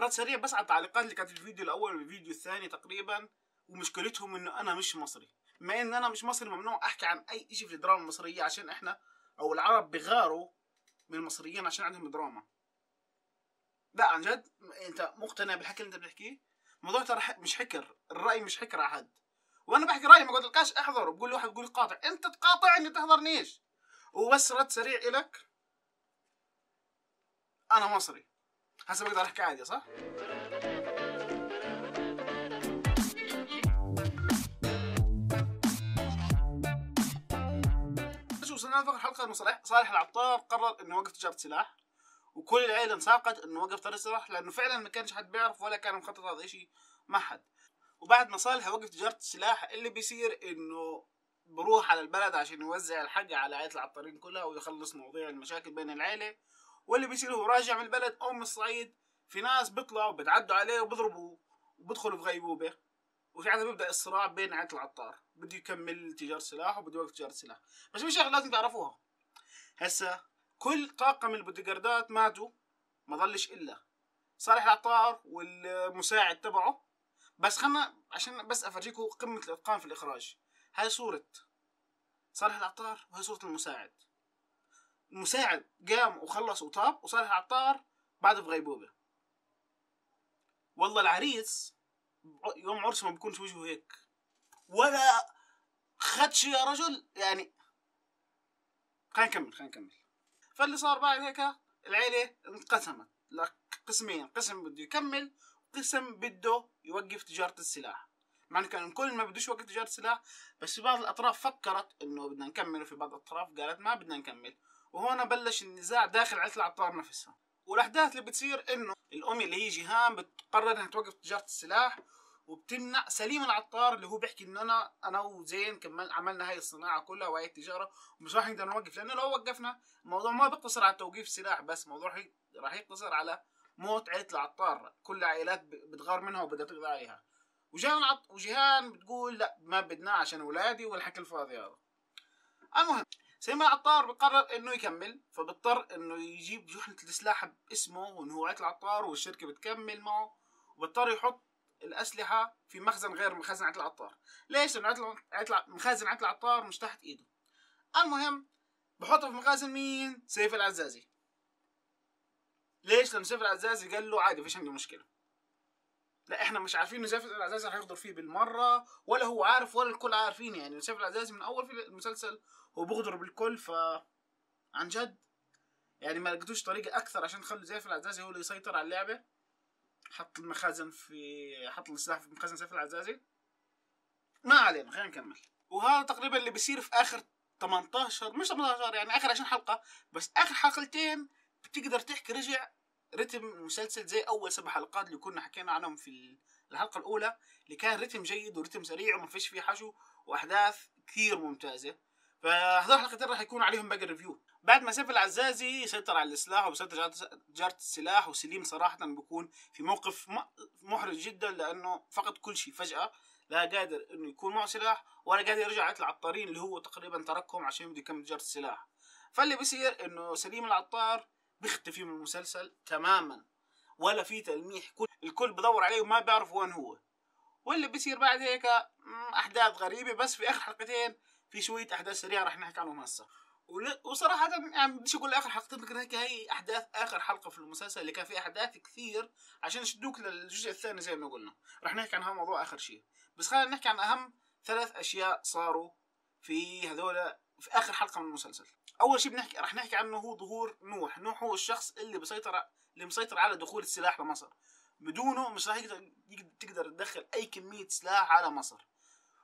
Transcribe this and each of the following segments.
رد سريع بس على التعليقات اللي كانت في الفيديو الاول والفيديو الثاني تقريبا، ومشكلتهم انه انا مش مصري. بما ان انا مش مصري ممنوع احكي عن اي شيء في الدراما المصرية، عشان احنا او العرب بغاروا من المصريين عشان عندهم دراما. لا عن جد انت مقتنع بالحكي اللي انت بتحكيه؟ الموضوع ترى مش حكر، الراي مش حكر على حد، وانا بحكي رايي ما قلتلكاش احضر، وبقول لواحد بقول قاطع، انت تقاطعني تحضرنيش. وبس رد سريع الك، انا مصري هسه بقدر احكي عادي صح؟ وصلنا لآخر حلقة انه صالح العطار قرر انه يوقف تجارة سلاح، وكل العيلة انساقت انه وقف تجارة سلاح، لانه فعلا ما كانش حد بيعرف ولا كان مخطط هذا الشيء مع حد. وبعد ما صالح وقف تجارة السلاح اللي بيصير انه بروح على البلد عشان يوزع الحق على عائلة العطارين كلها ويخلص مواضيع المشاكل بين العيلة. واللي بيصير هو راجع من البلد او من الصعيد، في ناس بيطلعوا بتعدوا عليه وبيضربوه وبيدخلوا في غيبوبة، وساعتها بيبدا الصراع بين عائلة العطار، بده يكمل تجارة سلاح وبده يوقف تجارة سلاح. بس في شغلة لازم تعرفوها، هسا كل طاقم البوديجاردات ماتوا، ما ضلش الا صالح العطار والمساعد تبعه. بس خلنا عشان بس افرجيكم قمة الاتقان في الاخراج، هاي صورة صالح العطار وهي صورة المساعد. المساعد قام وخلص وطاب، وصالح العطار بعده في غيبوبة. والله العريس يوم عرسه ما بيكونش وجهه هيك ولا خدش يا رجل يعني. خلينا نكمل. فاللي صار بعد هيك العيلة انقسمت لقسمين، قسم بده يكمل وقسم بده يوقف تجارة السلاح. مع انه كان الكل ما بدوش يوقف تجارة السلاح، بس في بعض الاطراف فكرت انه بدنا نكمل، وفي بعض الاطراف قالت ما بدنا نكمل. وهون بلش النزاع داخل عائلة العطار نفسها. والاحداث اللي بتصير انه الام اللي هي جيهان بتقرر انها توقف تجارة السلاح، وبتمنع سليم العطار اللي هو بيحكي انه انا وزين كمل عملنا هاي الصناعة كلها وهي التجارة ومش راح نقدر نوقف، لانه لو وقفنا الموضوع ما بيقتصر على توقيف سلاح بس، الموضوع راح يقتصر على موت عائلة العطار، كل عائلات بتغار منها وبدها تقضي عليها. وجيهان بتقول لا ما بدنا عشان اولادي والحكي الفاضي هذا. المهم سليم العطار بقرر انه يكمل، فبضطر انه يجيب شحنة السلاح باسمه وانه هو عائلة العطار والشركة بتكمل معه، وبضطر يحط الاسلحة في مخزن غير مخزن عائلة العطار. ليش؟ لانه مخازن عائلة العطار مش تحت ايده. المهم بحطه في مخازن مين؟ سيف العزازي. ليش؟ لانه سيف العزازي قال له عادي فيش عنده مشكلة. لا احنا مش عارفين انه سيف العزازي رح يغدر فيه بالمرة، ولا هو عارف ولا الكل عارفين. يعني سيف العزازي من اول في المسلسل هو بغدر بالكل، ف عن جد يعني ما لقيتوش طريقه اكثر عشان تخلوا سيف العزازي هو اللي يسيطر على اللعبة. حط المخازن في حط السلاح في مخزن سيف العزازي. ما علينا خلينا نكمل. وهذا تقريبا اللي بيصير في اخر 18 مش 18 يعني اخر 20 حلقة، بس اخر حلقتين بتقدر تحكي رجع رتم المسلسل زي اول 7 حلقات اللي كنا حكينا عنهم في الحلقة الاولى، اللي كان رتم جيد ورتم سريع وما فيش فيه حشو واحداث كثير ممتازة. فهذول الحلقتين راح يكون عليهم باقي ال review. بعد ما سيف العزازي يسيطر على السلاح وبيسيطر تجارة السلاح، وسليم صراحة بيكون في موقف محرج جدا لأنه فقد كل شيء فجأة، لا قادر إنه يكون معه سلاح ولا قادر يرجع عائلة العطارين اللي هو تقريبا تركهم عشان بده يكمل تجارة السلاح. فاللي بيصير إنه سليم العطار بيختفي من المسلسل تماما، ولا في تلميح، الكل بدور عليه وما بيعرف وين هو. واللي بيصير بعد هيك أحداث غريبة، بس في آخر حلقتين في شوية أحداث سريعة راح نحكي عنهم هسه. وصراحة يعني بديش أقول آخر حلقتين، لكن هيك هي أحداث آخر حلقة في المسلسل اللي كان فيها أحداث كثير عشان يشدوك للجزء الثاني زي ما قلنا، راح نحكي عن هذا الموضوع آخر شيء. بس خلينا نحكي عن أهم 3 أشياء صاروا في هذول في آخر حلقة من المسلسل. أول شيء راح نحكي عنه هو ظهور نوح. نوح هو الشخص اللي مسيطر على دخول السلاح لمصر، بدونه مش راح تقدر تدخل أي كمية سلاح على مصر.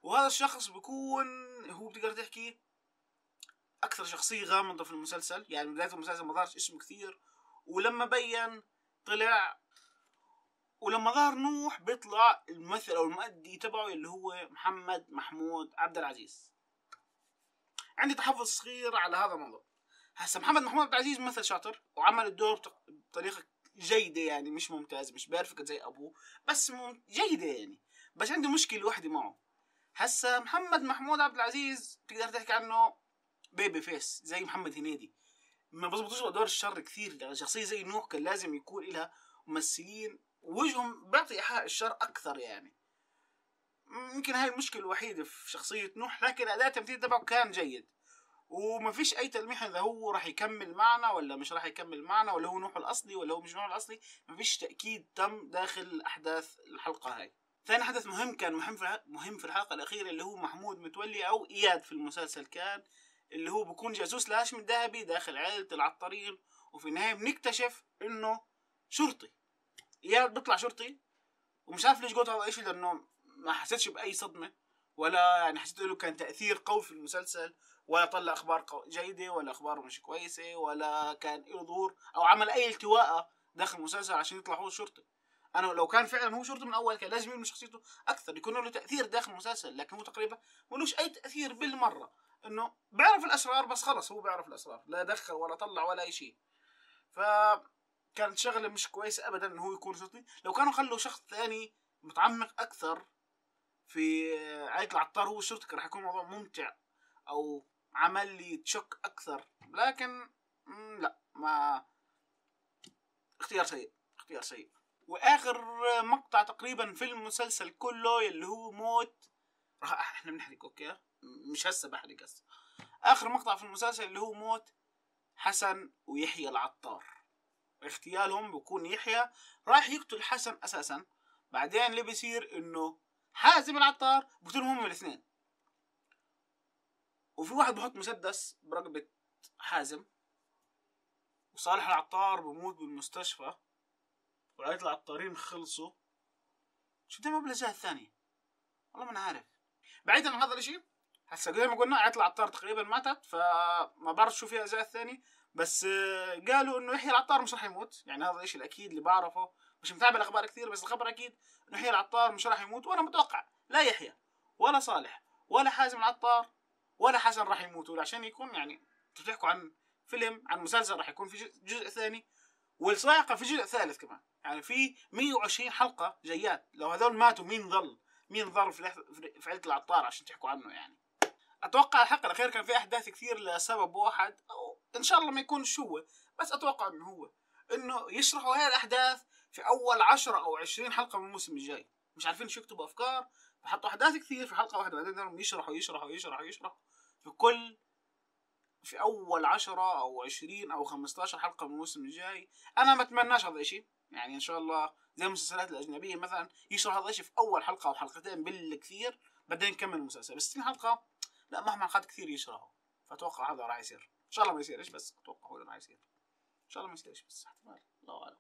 وهذا الشخص بيكون هو بتقدر تحكي اكثر شخصية غامضة في المسلسل، يعني من بداية المسلسل ما ظهرش اسمه كثير، ولما بين طلع، ولما ظهر نوح بيطلع الممثل او المؤدي تبعه اللي هو محمد محمود عبد العزيز. عندي تحفظ صغير على هذا الموضوع. هسه محمد محمود عبد العزيز ممثل شاطر وعمل الدور بطريقة جيدة، يعني مش ممتاز مش perfect زي ابوه، بس جيدة يعني. بس عندي مشكلة واحدة معه. هسه محمد محمود عبد العزيز تقدر تحكي عنه baby face زي محمد هنيدي، ما بزبطوش ادوار الشر كثير. يعني شخصية زي نوح كان لازم يكون لها ممثلين وجهه بيعطي ايحاء الشر اكثر يعني. يمكن هاي المشكلة الوحيدة في شخصية نوح، لكن اداء التمثيل تبعه كان جيد، وما فيش اي تلميح اذا هو راح يكمل معنا ولا مش راح يكمل معنا، ولا هو نوح الاصلي ولا هو مش نوح الاصلي. ما فيش تاكيد تم داخل احداث الحلقة هاي. ثاني حدث مهم كان مهم في الحلقة الاخيرة اللي هو محمود متولي او اياد في المسلسل، كان اللي هو بيكون جاسوس لهاشم الذهبي داخل عائلة العطارين، وفي النهاية بنكتشف انه شرطي. اياد بيطلع شرطي، ومش عارف ليش قلت هذا الشيء لانه ما حسيتش باي صدمة، ولا يعني حسيت له كان تاثير قوي في المسلسل، ولا طلع اخبار جيدة ولا اخباره مش كويسة، ولا كان له ظهور او عمل اي التواء داخل المسلسل عشان يطلع هو شرطي. انا لو كان فعلا هو شرطي من اول كان لازم يبني شخصيته اكثر، يكون له تاثير داخل المسلسل، لكن هو تقريبا ملوش اي تاثير بالمرة. انه بيعرف الاسرار بس خلص، هو بيعرف الاسرار، لا دخل ولا طلع ولا اي شيء. فكانت شغله مش كويسة ابدا انه هو يكون شرطي. لو كانوا خلوا شخص ثاني متعمق اكثر في عائلة العطار هو الشرطي كان راح يكون الموضوع ممتع او عمل لي تشك اكثر، لكن لا، ما اختيار سيء، اختيار سيء. واخر مقطع تقريبا في المسلسل كله اللي هو موت، راح احنا بنحرق okay، مش هسه بحرق هسه. اخر مقطع في المسلسل اللي هو موت حسن ويحيى العطار، اغتيالهم بيكون يحيى رايح يقتل حسن اساسا، بعدين اللي بيصير انه حازم العطار بقتلهم هم الاثنين، وفي واحد بحط مسدس برقبة حازم، وصالح العطار بموت بالمستشفى، وعائلة العطارين خلصوا. شو ده مبلغ الثانية؟ والله ما انا عارف. بعيدا عن هذا الاشي، هسه زي ما قلنا عائلة العطار تقريبا ماتت، فما بعرف شو فيها اجزاء الثاني، بس قالوا انه يحيى العطار مش راح يموت، يعني هذا الاشي الاكيد اللي بعرفه، مش متابع الاخبار كثير، بس الخبر اكيد انه يحيى العطار مش راح يموت. وانا متوقع لا يحيى ولا صالح ولا حازم العطار ولا حسن راح يموتوا، عشان يكون يعني بتحكوا عن فيلم، عن مسلسل راح يكون في جزء ثاني، والصاعقه في جزء ثالث كمان، يعني في 120 حلقة جايات. لو هذول ماتوا مين ظل؟ مين ظل في عيله العطار عشان تحكوا عنه يعني؟ اتوقع الحلقة الاخيرة كان في احداث كثير لسبب واحد، او ان شاء الله ما يكون شو، بس اتوقع انه هو انه يشرحوا هاي الاحداث في اول 10 او 20 حلقة من الموسم الجاي. مش عارفين شو يكتبوا افكار، فحطوا احداث كثير في حلقة واحدة، بعدين يشرحوا يشرحوا يشرحوا يشرحوا في كل في اول 10 او 20 او 15 حلقة من الموسم الجاي. انا ما اتمناش هذا الشيء، يعني ان شاء الله زي المسلسلات الاجنبية مثلا يشرح هذا الشيء في اول حلقة او حلقتين بالكثير، بعدين نكمل المسلسل. بس 60 حلقة لا، مهما حلقات كثير يشرحوا، فاتوقع هذا راح يصير. ان شاء الله ما يصيرش، بس اتوقع هو راح يصير. ان شاء الله ما يصيرش، بس احتمال، الله اعلم.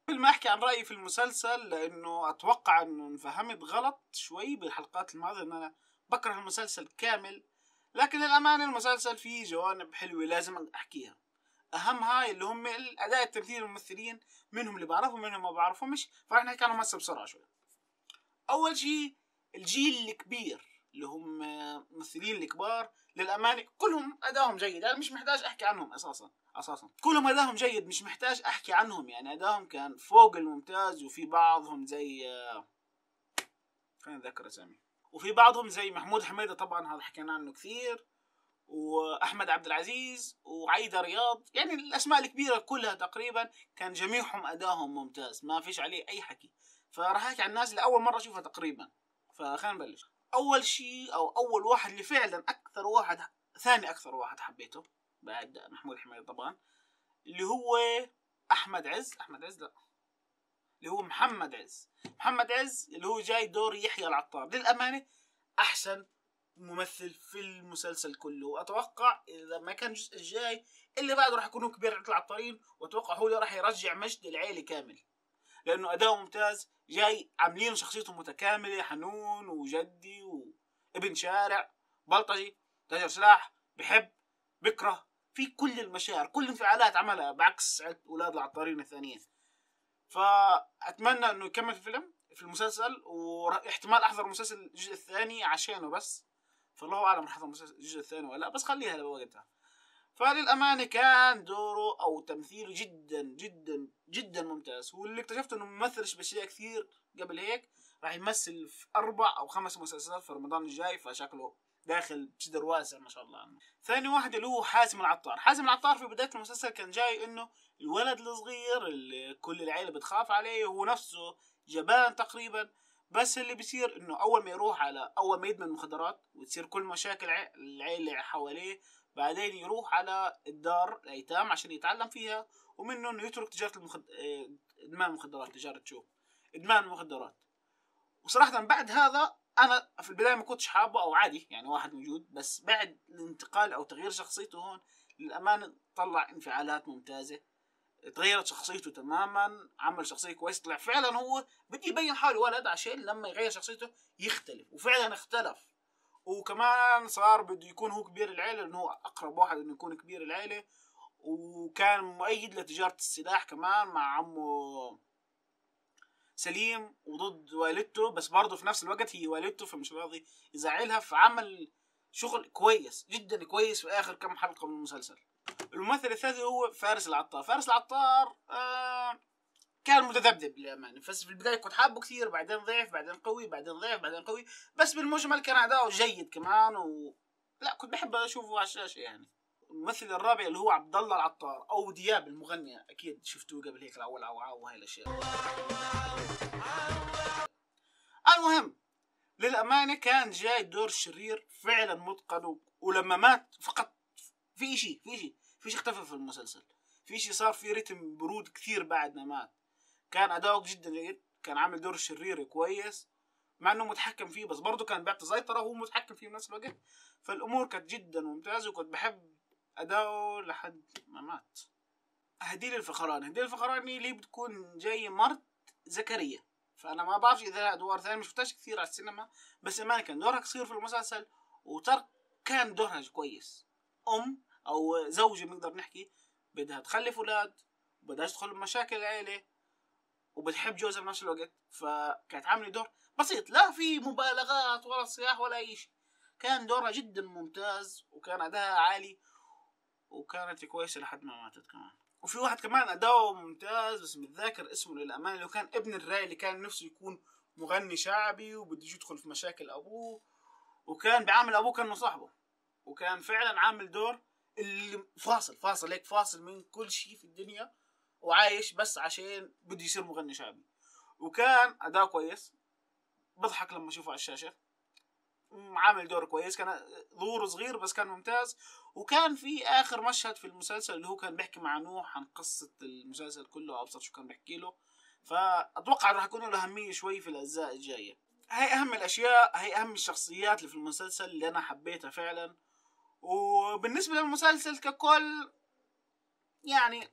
قبل ما احكي عن رايي في المسلسل، لانه اتوقع انه انفهمت غلط شوي بالحلقات الماضية ان انا بكره المسلسل كامل، لكن للامانة المسلسل فيه جوانب حلوة لازم احكيها. اهمها اللي هم الاداء التمثيل، الممثلين منهم اللي بعرفهم منهم ما بعرفهمش، فراح نحكي عنهم هسه بسرعة شوي. اول شيء الجيل الكبير اللي هم الممثلين الكبار، للامانة كلهم ادائهم جيد، انا مش محتاج احكي عنهم اساسا كلهم ادائهم جيد، مش محتاج احكي عنهم، يعني ادائهم كان فوق الممتاز. وفي بعضهم زي خلينا نتذكر اسامي، وفي بعضهم زي محمود حميده طبعا هذا حكينا عنه كثير، واحمد عبد العزيز وعايده رياض، يعني الاسماء الكبيرة كلها تقريبا كان جميعهم ادائهم ممتاز، ما فيش عليه اي حكي. فراح احكي عن الناس اللي اول مرة اشوفها تقريبا، فخلينا نبلش. اول شيء او اول واحد اللي فعلا اكثر واحد، ثاني اكثر واحد حبيته بعد محمود حميده طبعا، اللي هو احمد عز، احمد عز لا، اللي هو محمد عز. محمد عز اللي هو جاي دور يحيى العطار، للامانة احسن ممثل في المسلسل كله، واتوقع اذا ما كان الجزء الجاي اللي بعده راح يكون هو كبير عيلة العطارين، واتوقع هو اللي راح يرجع مجد العيلة كامل، لانه اداؤه ممتاز، جاي عاملين شخصيته متكاملة، حنون وجدي وابن شارع، بلطجي، تاجر سلاح، بحب، بكره، في كل المشاعر، كل الانفعالات عملها، بعكس اولاد العطارين الثانيين. فاتمنى انه يكمل في الفيلم في المسلسل، واحتمال احضر مسلسل الجزء الثاني عشانه بس، فالله اعلم راح احضر مسلسل الجزء الثاني ولا لا، بس خليها لوقتها. فللامانه كان دوره او تمثيله جدا جدا جدا ممتاز، واللي اكتشفت انه ممثلش باشياء كثير قبل هيك، راح يمثل في 4 أو 5 مسلسلات في رمضان الجاي، فشكله داخل بصدر واسع ما شاء الله عنه. ثاني واحد اللي هو حازم العطار. حازم العطار في بداية المسلسل كان جاي انه الولد الصغير اللي كل العيلة بتخاف عليه، وهو نفسه جبان تقريبا، بس اللي بيصير انه اول ما يروح على اول ما يدمن مخدرات وتصير كل مشاكل العيلة حواليه، بعدين يروح على الدار الايتام عشان يتعلم فيها، ومنه انه يترك تجارة ادمان المخدرات، تجارة شو؟ ادمان المخدرات. وصراحة بعد هذا انا في البداية ما كنتش حابة او عادي يعني واحد موجود، بس بعد الانتقال او تغيير شخصيته هون للامانة طلع انفعالات ممتازة، تغيرت شخصيته تماما، عمل شخصية كويس، طلع فعلا هو بده يبين حاله ولد عشان لما يغير شخصيته يختلف، وفعلا اختلف. وكمان صار بده يكون هو كبير العيلة لانه هو اقرب واحد انه يكون كبير العيلة، وكان مؤيد لتجاره السلاح كمان مع عمه سليم وضد والدته، بس برضه في نفس الوقت هي والدته فمش راضي يزعلها، فعمل شغل كويس جدا كويس في اخر كم حلقة من المسلسل. الممثل الثالث هو فارس العطار. فارس العطار كان متذبذب للامانة، بس في البداية كنت حابة كثير، بعدين ضعف، بعدين قوي، بعدين ضعف، بعدين قوي، بس بالمجمل كان اداؤه جيد كمان، لا كنت بحب اشوفه على الشاشة يعني. الممثل الرابع اللي هو عبد الله العطار او دياب المغني، اكيد شفتوه قبل هيك الاول او عاو وهي الاشياء. المهم للامانة كان جاي دور شرير فعلا متقن، ولما مات فقط في شيء اختفى في المسلسل، في شيء صار في رتم برود كثير بعد ما مات. كان اداؤه جدا جيد، كان عامل دور الشرير كويس مع انه متحكم فيه، بس برضه كان بيعطي سيطرة وهو متحكم فيه بنفس الوقت، فالامور كانت جدا ممتازة وكنت بحب اداؤه لحد ما مات. هديل الفخراني، هديل الفخراني اللي بتكون جاي مرت زكريا، فانا ما بعرفش اذا لها ادوار ثانية، ما شفتهاش كثير على السينما، بس امانه كان دورها قصير في المسلسل وترك كان دورها كويس. ام او زوجة بنقدر نحكي بدها تخلف اولاد، بدهاش تدخل بمشاكل العيلة، وبتحب جوزها بنفس الوقت، فكانت عامله دور بسيط، لا في مبالغات ولا صياح ولا اي شيء، كان دورها جدا ممتاز وكان اداها عالي وكانت كويسة لحد ما ماتت كمان. وفي واحد كمان اداؤه ممتاز بس متذاكر اسمه للامانة، اللي كان ابن الراي اللي كان نفسه يكون مغني شعبي وبده يدخل في مشاكل ابوه، وكان بيعامل ابوه كانه صاحبه، وكان فعلا عامل دور اللي فاصل فاصل هيك، فاصل من كل شيء في الدنيا وعايش بس عشان بده يصير مغني شعبي، وكان اداؤه كويس، بضحك لما اشوفه على الشاشة، عامل دور كويس، كان ظهوره صغير بس كان ممتاز. وكان في اخر مشهد في المسلسل اللي هو كان بيحكي مع نوح عن قصة المسلسل كله، ابسط شو كان بيحكي له، فاتوقع راح يكون له اهمية شوي في الاجزاء الجاية. هاي اهم الاشياء، هاي اهم الشخصيات اللي في المسلسل اللي انا حبيتها فعلا. وبالنسبة للمسلسل ككل يعني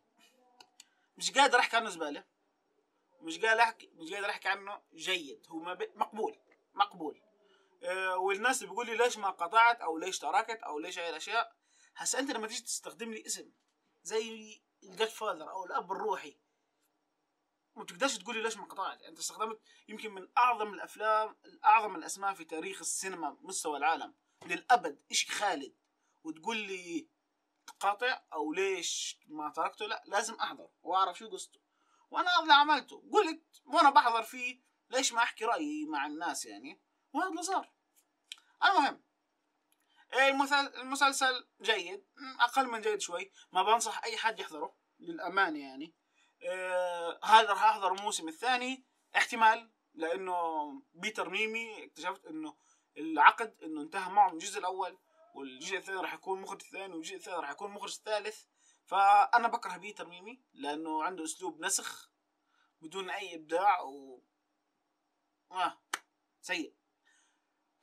مش قادر احكي عنه زبالة، مش قادر احكي عنه جيد، هو مقبول مقبول. والناس اللي بيقول لي ليش ما قطعت او ليش تركت او ليش هاي الاشياء، هسا انت لما تيجي تستخدم لي اسم زي ال Godfather او الاب الروحي ما بتقدرش تقول لي ليش ما قطعت. انت استخدمت يمكن من اعظم الافلام، اعظم الاسماء في تاريخ السينما مستوى العالم للابد، اشي خالد، وتقول لي تقاطع او ليش ما تركته؟ لا، لازم احضر واعرف شو قصته، وانا هذا اللي عملته، قلت وانا بحضر فيه ليش ما احكي رايي مع الناس يعني، وهذا اللي صار. المهم المسلسل جيد، اقل من جيد شوي، ما بنصح اي حد يحضره للامانة يعني. هذا راح احضر الموسم الثاني احتمال، لانه بيتر ميمي اكتشفت انه العقد انه انتهى معه من الجزء الاول، والجزء الثاني راح يكون مخرج الثاني، والجزء الثالث راح يكون مخرج الثالث. فانا بكره بيتر ميمي لانه عنده اسلوب نسخ بدون اي ابداع و سيء.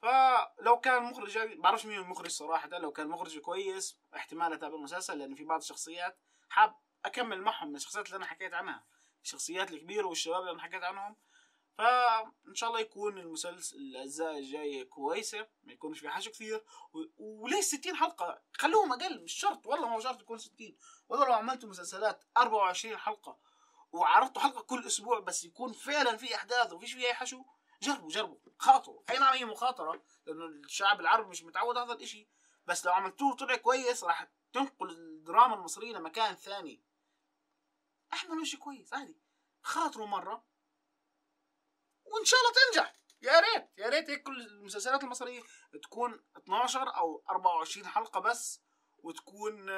فلو كان مخرج، بعرفش مين المخرج صراحة، لو كان مخرج كويس احتمال اتابع المسلسل، لانه في بعض الشخصيات حاب اكمل معهم من الشخصيات اللي انا حكيت عنها، الشخصيات الكبيرة والشباب اللي انا حكيت عنهم. فان شاء الله يكون المسلسل الاجزاء الجاية كويسة، ما يكونش في حشو كثير. وليش 60 حلقة؟ خلوهم اقل، مش شرط والله، ما هو شرط يكون 60. والله لو عملتوا مسلسلات 24 حلقة وعرضتوا حلقة كل اسبوع، بس يكون فعلا في احداث وفيش فيها حشو. جربوا جربوا، خاطروا. اي نعم هي مخاطره لانه الشعب العربي مش متعود هذا الاشي، بس لو عملتوه طلع كويس راح تنقل الدراما المصرية لمكان ثاني. اعملوا شيء كويس عادي، خاطروا مرة وان شاء الله تنجح. يا ريت يا ريت هيك كل المسلسلات المصرية تكون 12 او 24 حلقة بس، وتكون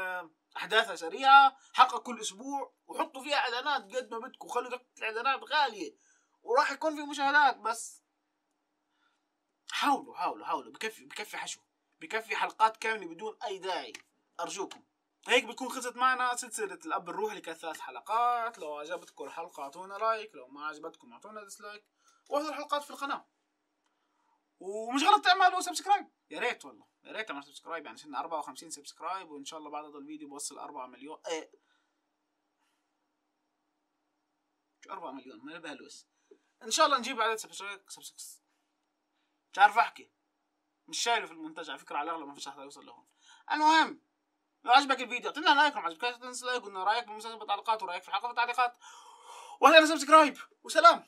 احداثها سريعة، حلقة كل اسبوع، وحطوا فيها اعلانات قد ما بدكم، وخلوا دقه الاعلانات غالية وراح يكون في مشاهدات. بس حاولوا حاولوا حاولوا، بكفي حشو، بكفي حلقات كاملة بدون اي داعي، ارجوكم. هيك بتكون خلصت معنا سلسلة الاب الروحي اللي كانت 3 حلقات. لو عجبتكم الحلقة اعطونا like، لو ما عجبتكم اعطونا dislike، واحضروا الحلقات في القناة. ومش غلط تعملوا subscribe، يا ريت والله يا ريت تعملوا subscribe، يعني صرنا 54 subscribe، وان شاء الله بعد هذا الفيديو بوصل 4 مليون. ايه شو 4 مليون؟ ما بهلوس. ان شاء الله نجيب عدد subscribe. مش عارف احكي، مش شايله في المونتاج على فكرة، على الاغلب ما فيش حدا يوصل لهون. المهم لو عجبك الفيديو اعطينا like، لو ما عجبكش اعطينا dislike، قلنا رايك بالمسلسل بالتعليقات، ورايك في الحلقة بالتعليقات، واهلا subscribe، وسلام.